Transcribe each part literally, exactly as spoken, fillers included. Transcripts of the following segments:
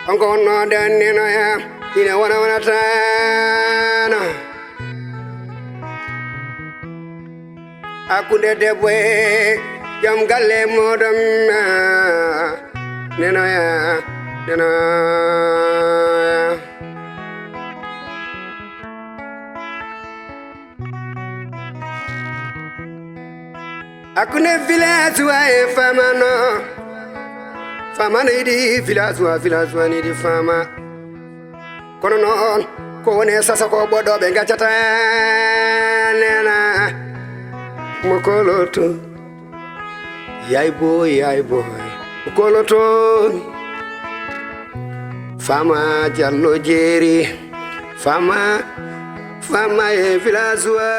On ko wonnoo nden nenoya, ine wona wonataano. Hakkunde debbo e joom galle mooɗon, nenoya, nenoya. Hakkunde village wa e famano, famano yiɗi village wa, village wa yiɗi fama. Kono noon ko woni e sasa ko ɓoɗɗo ɓe gaccata nena mo koloto. Yay boy, yay boy, mo koloto. Fama Jallo Jeeri, fama, fama e village wa.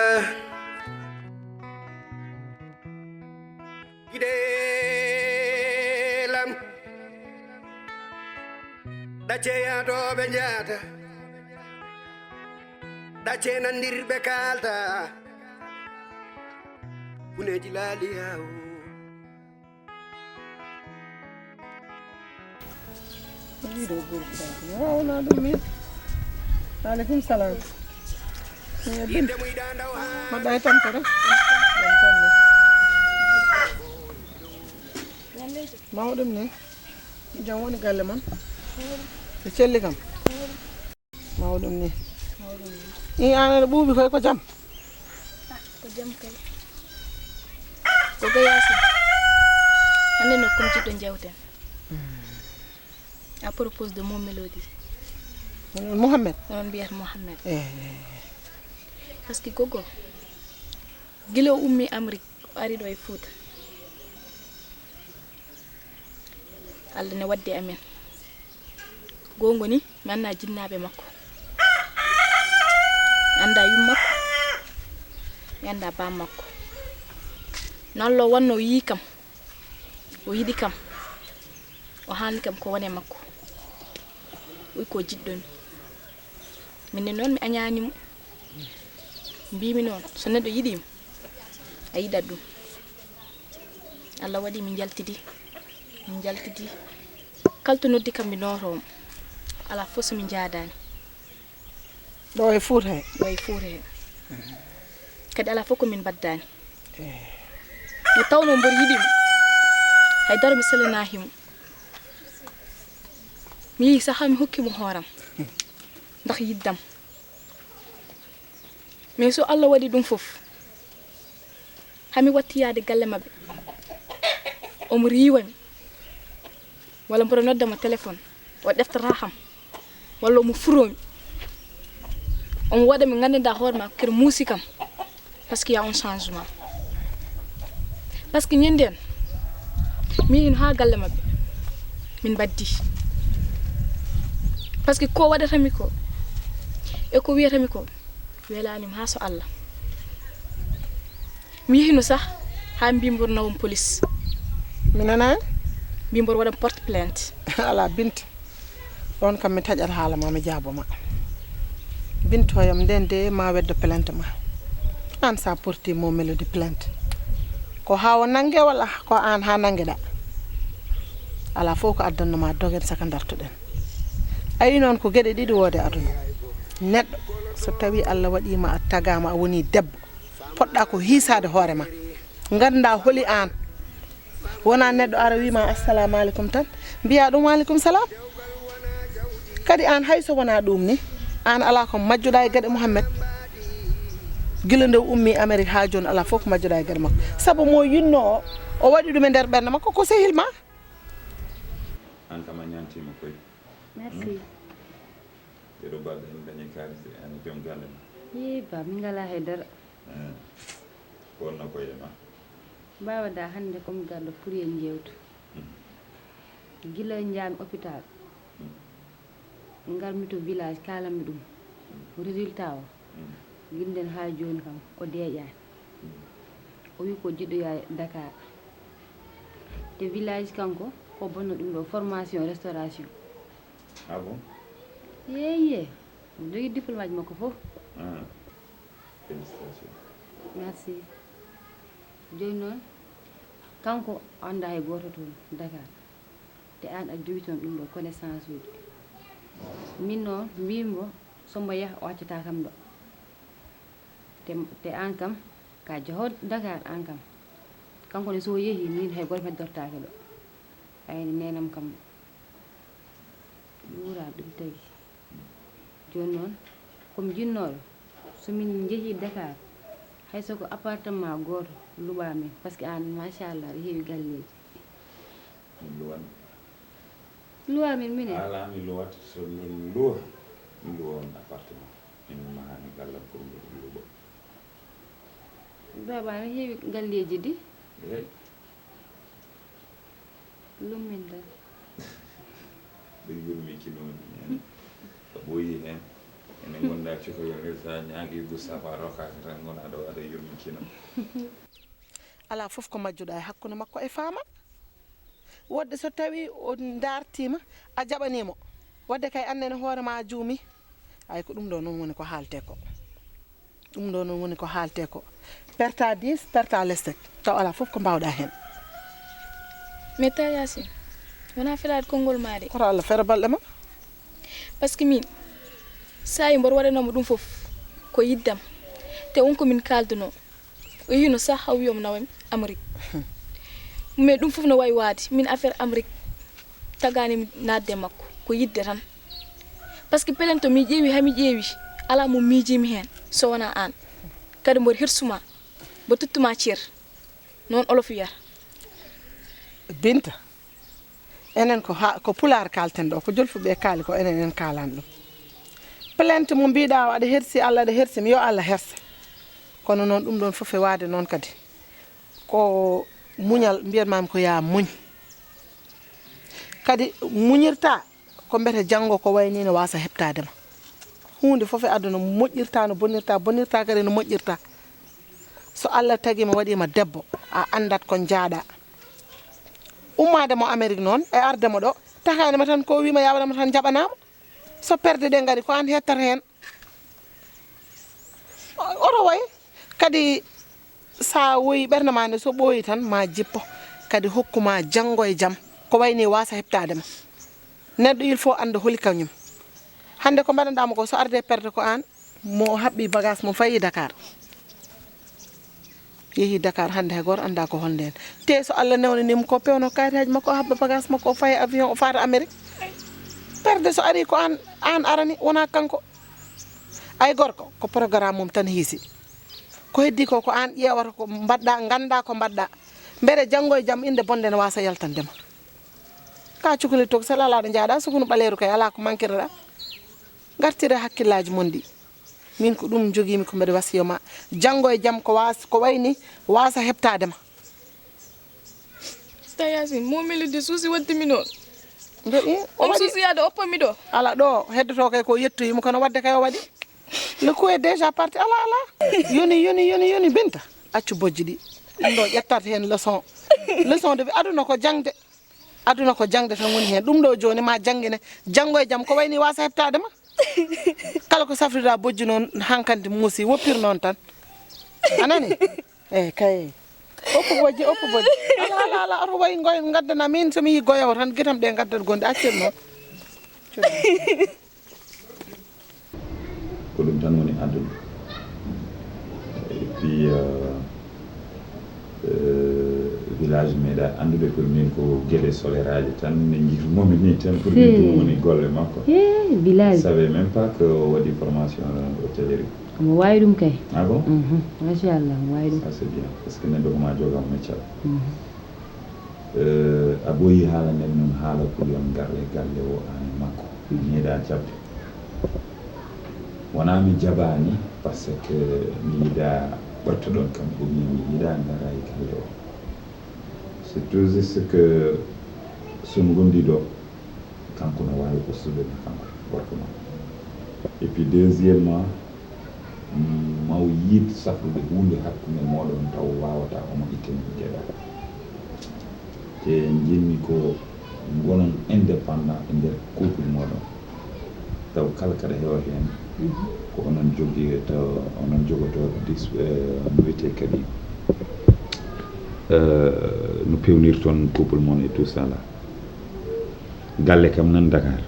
Giɗelam, ɗacce yaadooɓe njaata, ɗacce nandirɓe kaalta, kuneeji laali yawo. Ɗiɗo groupe ɗo. Wawna ɗum min. Aleykum salam. Min e Binta. Mbaɗɗa e tampere? Jam tan ni. Mawɗum ni. Jam woni galle mon? E celli kam? Mawɗum ni. Mawɗum ni. I an aɗa ɓuuɓi koy ko jam? Ah, ko jam kay. Ko gayasi. Hannde no comme jiɗɗo jewten. À propos de mon mélodie. Mohamed? Onon mbiyata Mohamed. Eh. Parce que gogo, gila o ummi Amérique, o ari ɗo e Fouta. Allah ne waddi amen. Goonga ni, mi anndaa jinnaaɓe makko. Mi anndaa yum makko. Mi anndaa baam makko. Noon lo wonno o yii kam. O yiɗi kam. O haalni kam ko woni e makko. Wi ko jiɗɗo mi. Min ne noon mi añaani mo. Mbiimi noon, so neɗɗo yiɗii ma, a yiɗat ɗum. Allah waɗi min njaltidi. Min njaltidi. Kala to noddi kam mi nootoo mo. Alaa fof so min njaadaani. Ɗo e Fuuta he? Ɗo e Fuuta he. Kadi alaa fof ko min mbaddaani. Eh. Mo tawno mboɗo yiɗi mo. Hay dara mi selanaaki mo. Mi yehi sahaa mi hokki mo hooram. Ndax yiɗdam. Mais so Allah waɗi ɗum fof, hami watti yaade galle maɓɓe. Omo riiwa mi. Walla mboɗo nodda mo téléphone, o ɗeftata kam. Walla omo furo mi. Omo waɗa mi nganndanɗaa hoore ma, kadi muusi kam. Parce que y a un changement. Parce que ñande en, mi yehino haa galle maɓɓe. Min mbaddi. Parce que ko waɗata mi ko, e ko wiyata mi ko, welaani mi haa so Allah. Mi yehino sah haa mbi mboɗo nawam police. Mi nanaani? Mbi mboɗo waɗa porte plainte. Alaa Binta. Ɗoon kam mi taƴat haala ma, mi jaabo ma. Bintoyam nden de ma weddo plainte ma. Aan sa porti mo Mélodie plainte. Ko haa o nannge walla ko aan haa nanngeɗa? Alaa fof ko addanno ma dogen saka dartoɗen. Ayi noon ko geɗe ɗiɗi woode aduna. Neɗɗo so tawi Allah waɗi ma a tagaama a woni debbo. Poɗɗa ko hiisaade hoore ma. Ngannda holi aan. Wona neɗɗo ara wima assalamu aleykum tan mbiya ɗum wa aleykum salam. Kadi aan hay so wona ɗum ni aan ala ko majjoɗa e gaɗe Mouhamed. Gila nde o ummi Amérique ha joni ala fof ko majjoɗa e gaɗe makko sabu mo yinno o o waɗi ɗum e nder ɓernde makko ko sehil ma. Aan kam a ñaantiima koy. Merci. Ɗeɗo balɗe en dañi kaalis e aan e joom galle ma. Yee ba min ngalaa hay dara. Ko wonnoo ko e ma? Baaba da hannde ko mi garɗo pour yen njeewtu. Gila njaami hôpital ngarmi to village kaalanmi ɗum résultat o. Gila nden haa jooni kam o deeƴaani. O wi ko jiɗɗo yaade Dakar. Te village kanko ko bonno ɗum ɗo formation restauration. Ah bon? Yeeye. Omo jogii diplôme aji makko fof. Ah. Félicitations. Merci. Jooni noon kanko anndaa hay gooto toon Dakar. Te aan aɗa jogii toon ɗum ɗo connaissance uji. Min noon, mbiimi mbo, so mbo yah, o accataa kam ɗo. Te, te aan kam, ka jahooɗo Dakar aan kam. Kanko ne, so o yehii, miin hay gooto heddortaake ɗo. Ayni neenam kam, yuuraa ɗum tagi. Jooni noon, ko mi jinnooɗo, so min njehii Dakar, hay so ko appartement gooto luɓaa min, parce que aan, machallah, aɗa heewi galleeji. Mi luwan. Luwaa min minen? Alaa, mi luwat, so min luwa, mi luwa on appartement. Min mahani gallam pour mi luɓa. Baaba, aɗa heewi galleeji di? Eey. Lummin tan. Ɓe yurmi kinooni heen. A ɓooyi heen. Ene ngonda cukalel ngel, so a ñaagii Gustave a rokkaaka tan, ngona ɗo aɗa yurmi kino. Alaa fof ko majjuɗaa e hakkunde makko e Faama. Wodde so tawii o ndaartiima, a jaɓanii mo. Wadde kay, aan nene hoore ma a juumii. Ay, ko ɗum ɗo noon woni ko haaltee ko. Ɗum ɗo noon woni ko haaltee ko. Perta dix, perta lestek. Taw alaa fof ko mbaawɗaa heen. Mais Taa Yaasin, wonaa felaade konngol maa de. Koto Allah feere balɗe ma. Parce que miin, saa'i mboɗo waɗanoo mo ɗum fof, ko yiɗde am. Te won ko min kaaldanoo. O yehino sah haa wiyi omo nawa mi Amérique. Mais ɗum fof no waawi waade. Min affaire Amérique tagaani mi naatde e makko. Ko yiɗde tan. Parce que pelento mi ƴeewi haa mi ƴeewi. Alaa mo miijiimi heen so wonaa aan. Kadi mboɗo hirsu ma. Mbo tottu ma ceer. Noon olof wiyata. Binta, enen ko ha, ko pulaar kaalten ɗo, ko jolfuɓe kaali ko enen en kaalani ɗum. Plainte mo mbiɗa o aɗa hersi Allah, aɗa hersi mi, yo Allah herse. Kono noon ɗum ɗon fof e waade noon kadi ko muñal, mbiyatmami ko ya muñ. Kadi muñirta ko mbete janngo ko wayni ne wasa heɓtade ma. Huunde fof e aduna moƴƴirta no bonirta, bonirta kadi no moƴƴirta. So Allah tagi ma waɗi ma debbo, a anndat ko njaaɗa. Ummaade mo Amerik noon e arde mo ɗo, takaani ma tan ko wii ma ya waɗa ma tan njaɓanaa mo. So perde ɗe ngari ko aan hettata heen. Oto way kadi, so a woyi ɓernde ma nde so ɓooyi tan ma jippo, kadi hokku ma janngo e jam ko wayni wasa heɓtade ma. Neɗɗo il faut annda holi kañum. Hannde ko mbaɗanɗaa mo ko so arde perde ko aan mo haɓɓi bagage mo fayi Dakar. Yehi Dakar hannde hay gooto annda ko holnde en. Te so Allah newnanimo ko pewno kayitaaji makko o haɓɓa bagage makko o fayi avion o faata Amerik. Perde so ari ko aan, aan arani wona kanko. Ay gorko ko programme mum tan hiisi. Ko heddi ko ko aan ƴeewata ko mbaɗɗa, ngannda ko mbaɗɗa. Mbele janngo e jam innde bonde ne wasa yaltande ma. Ka cukalel tokosel alaa ɗo njaaɗa, sukunu ɓaleeru kay alaa ko mankireɗa. Ngartire hakkillaaji mon ɗi. Min ko ɗum njogiimi ko mbeɗa wasiyo ma. Janngo e jam ko was, ko wayni wasa heɓtade ma. Taa Yaasin, mo melidi suusi waɗde mi noon. Nde i o On waɗi suusi yaade oppa mi ɗo. Ala ɗo heddoto kay ko yettoyimo kono wadde kay o waɗi. Le coup est déjà parti, ala ala. Yoni yoni yoni yoni Binta, accu bojji ɗi. Ɗum ɗo ƴettata heen leçon. Leçon de vie, aduna ko jaŋde. Aduna ko jaŋde tan woni heen. Ɗum ɗo jooni ma janngine, janngo e jam ko wayni wasa heɓtade ma. Kala ko safrira bojji noon hankandi muusi, woppir noon tan. A nani? Eyi kay. Oppu bojji, oppu bojji. Ala ala ala, oto way ngoy ngaddana min, so mi yi goyowo tan gitam ɗe ngaddat gonde, accir noon. Ko ɗum tan woni aduna. Et puis euh, euh, village meeɗa anndude pour min ko geɗe soleraaji tan ne njiirumomi ni tan pour min ɗum woni golle makko. He, village. Savais même pas que o waɗi formation hôtellerie. Omo waawi ɗum kay. Ah bon? Mhm. Machallah, omo waawi ɗum. Ça c'est bien parce que neɗɗo ko ma jogam meccal. Mhm. Euh, a ɓooyi haalande mi noon haala pour yo mi ngar e galle o aan e makko. Mi meeɗa jaɓde. Wonaa mi jaɓaani parce que mi yiɗaa ɓertoɗon kam ou bien mi yiɗaa ngara e galle o. C'est tout juste que so mi ngonndi ɗo, kanko no waawi ustude mi kanko gorko makko. Et puis deuxièmement, maw yiɗ safrude huunde hakkunde mooɗon taw waawataa omo ittani mi geɗal. Te njiɗmi ko ngonon indépendant e nder couple mooɗon. Taw kala kaɗa hewa heen ko onon jogii taw onon jogotoo dis no wiyetee kadi no peewnirton couple mon et tout ça là. Galle kam nan Dakar.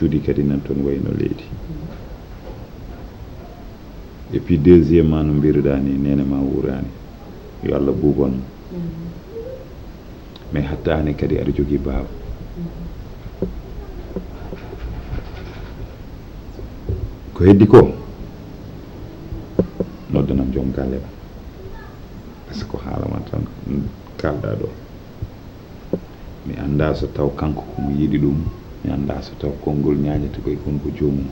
Suudi kadi nan toon wayno leydi. Et puis deuxièmement, no mbiruɗaa ni, neene ma wuuraani. Yo Allah buubon mo. Mais hatta hane kadi aɗa jogii baaba. Ko heddi ko, noddanam joom galle ma. Parce que ko haala ma tan kalɗaa ɗo. Mi anndaa so taw kanko ko mo yiɗi ɗum. Mi anndaa so taw konngol ñaañata ko e kon ko joomum.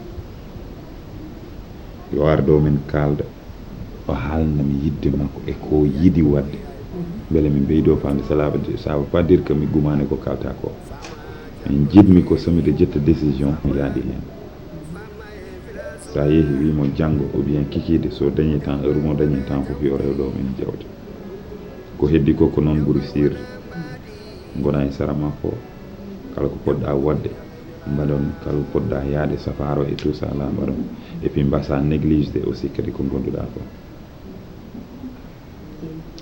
Yo ar ɗo min kaalda. O haalna mi yidde makko e ko o yiɗi waɗde. Mbele min ɓeydo faamde. Ça veut dire que mi gumaani ko kalta ko. Min jiɗmi ko so miɗo ƴetta décision, mi yaaɗi heen. So a yehi, wi mo janngo ou bien kikiiɗe, so dañi temps, heure mo dañi temps fof, yo rew ɗo min jewta. Ko heddi ko, ko noon ɓuri sirde. Ngona e sara makko, kala ko poɗɗa waɗde, mbaɗon, kala ko poɗɗa yaade, safaro et tout ça, la mbaɗon. Et puis mbasa négligé aussi kadi ko gonduɗa ko.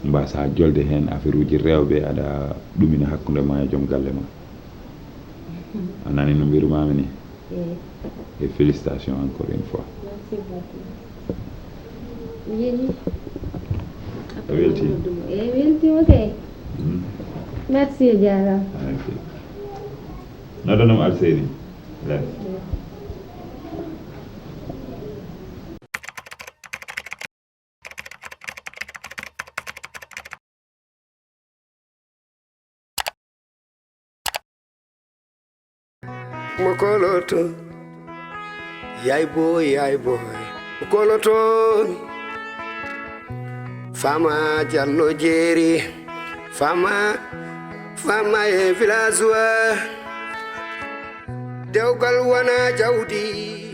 Mbasa jolde heen affaire uji rewɓe, aɗa ɗumina hakkunde ma e joom galle ma. A nani no mbirumami ni? Eey. Et félicitations encore une fois. Merci beaucoup. Weli. A welti? Eey, weltima kay. Mhm. Merci, a jaaraama. Ah, ok. Noddanam Alseyni. Let's. Mo koloto, yay boy, yay boy. Mo koloto mi. Fama Jallo Jeeri. Fama, fama e village wa. Dewgal wona jawdi.